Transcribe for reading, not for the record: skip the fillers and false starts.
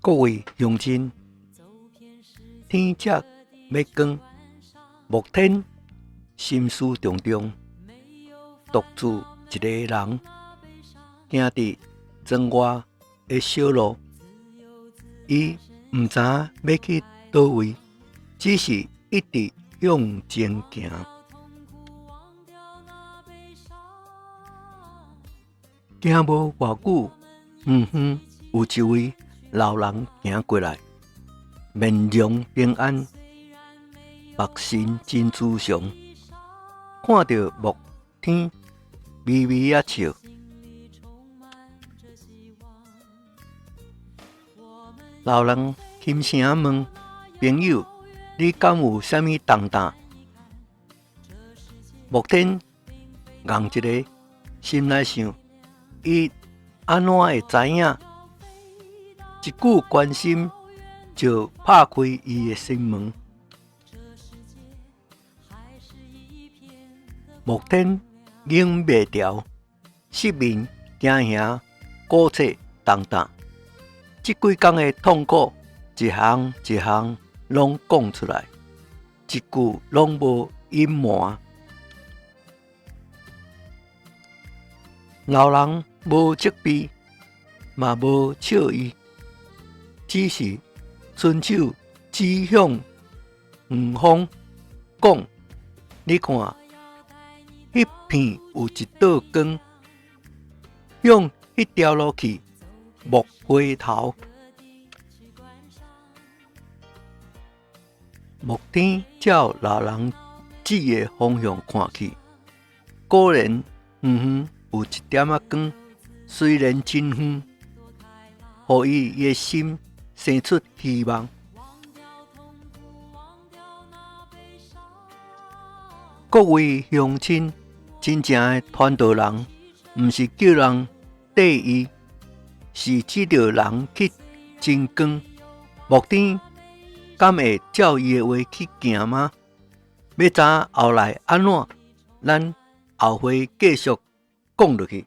各位鄉親，天才欲光，沐天心思重重，獨自一个人行佇庄外的小路，伊毋知影欲去佗位，只是一直向前行。行無偌久，遠遠有一位老人行過來，面容平安，目神真慈祥，看著沐天微微仔笑。老人輕聲問：朋友，你敢有啥物重擔？沐天愣一下，心內想：伊按怎會知影？一句關心就拍開伊的心門。沐天忍袂牢，失眠驚惶，鼓冊重擔，這幾工的痛苦，一項一項攏講出來，一句攏無隱瞞。老人無責備，嘛無笑伊，只是伸手指向遠方，講：你看，彼片有一道光，向彼條路去，莫回頭。沐天照老人指的方向看去，果然遠遠有一點仔光，雖然真遠，予伊的心生出希望。各位鄉親，真正的傳道人，毋是叫人綴伊，是指著人去真光。沐天敢會照伊的話去行嗎？欲知後來按怎，咱後回繼續講落去。